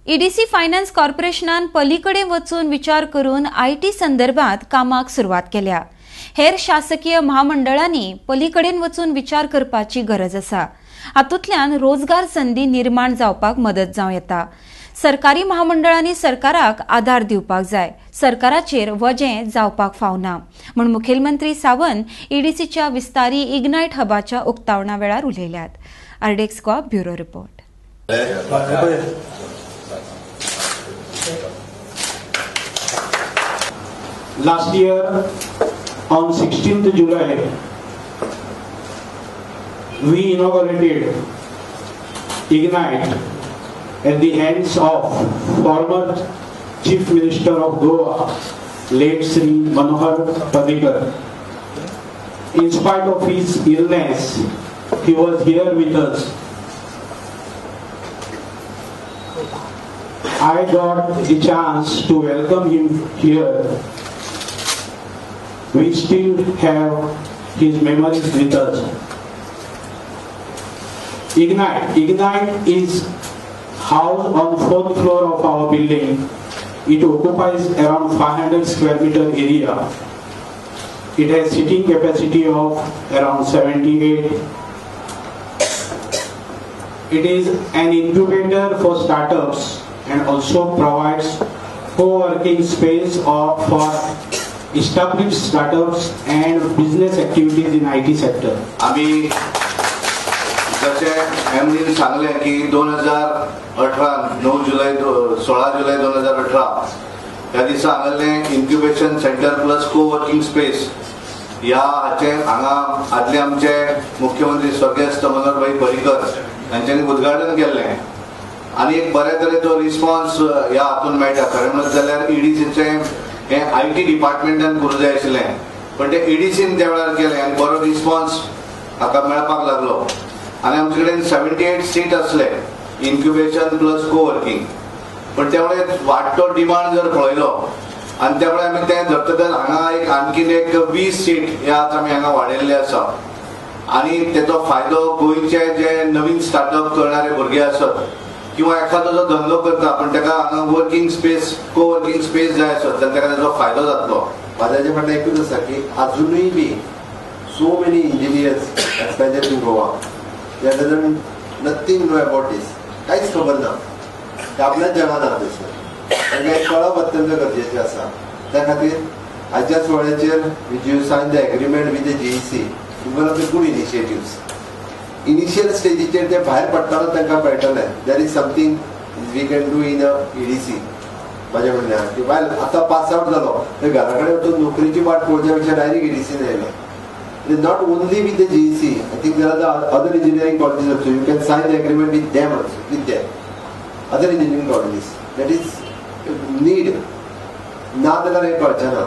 EDC finance कॉर्पोरेशनान पलीकडे वचून विचार करून IT संदर्भात कामाक सुरवात केल्या. हेर शासकीय म्हामंडळांनी पलीकडेन वचून विचार करपाची गरज आसा. हातूंतल्यान रोजगार संदी निर्माण जावपाक मदत जावं येता. सरकारी म्हामंडळांनी सरकाराक आदार दिवपाक जाय, सरकाराचेर वजें जावपाक फावना म्हूण मुखेलमंत्री सावंत ईडीसीच्या विस्तारी इग्नायट हबाच्या उक्तावणा वेळार उलयल्यात. RDX Goa bureau report. Last year, on 16th July, we inaugurated Ignite at the hands of former Chief Minister of Goa, late Sri Manohar Parrikar. In spite of his illness, he was here with us. I got the chance to welcome him here. We still have his memories with us. Ignite. Ignite is housed on 4th floor of our building. It occupies around 500 square meter area. It has seating capacity of around 78. It is an incubator for startups and also provides co-working space for established startups and business activities in IT sector. आम्ही जशें एमडीन सांगलें की 2018 9 जुलय 16 जुलय 2018 ह्या दिसा हांगासरलें incubation centre plus co working space ह्या हाचें हांगा आदले आमचे मुख्यमंत्री स्वर्गस्थ मनोहरभाई पर्रीकर हांच्यांनी उद्घाटन केल्लें आनी एक बऱ्या तरेचो रिस्पॉन्स ह्या हातून मेळटा. खरें म्हणत जाल्यार ईडीसीचें हें I T डिपार्टमेंटान करूंक जाय आशिल्लें, पण तें ईडीसीन त्या वेळार केलें आनी बरो रिस्पॉन्स हाका मेळपाक लागलो आनी आमचे कडेन 78 सीट आसले इन्क्युबेशन प्लस को वर्किंग, पण त्यामुळे वाडटो डिमांड जर पळयलो आनी त्यामुळे आमी तें धरतकच हांगा एक आणखीन एक 20 सीट हे आज आमी हांगा वाडयल्ले आसा आनी तेचो फायदो गोंयचे जे नवीन स्टार्टअप करणारे भुरगे आसत किंवा एखादो जो धंदो करता पण ताका हांगा working space co working space जाय आसत जाल्यार ताका तेचो फायदो जातलो. माझ्या म्हणणें एकूच आसा की अजुनूय बी so many engineers at in Goa they doesn't nothing know about this, कांयच खबर ना, ते आपल्याच जगान आहा थंयसर. तांकां हें कळप अत्यंत गरजेचें आसा. त्या खातीर आयच्या सुवाळ्याचेर you sign the agreement with the GEC is one of the good initiatives. Initial स्टेजीचेर ते भायर पडटना तांकां कळटलें there is something we can do in a EDC. म्हाजें म्हणणें आहा की बायल आतां पास आवट जालो तर घरा कडेन वचून नोकरीची वाट पळोवच्या पेक्षा डायरेक्ट ईडीसीन येयले. It is not only with the GEC. I think there are the other engineering colleges also. You can sign the agreement with them also, with them. Other engineering colleges. That is need. ना जाल्यार हें कळचें ना.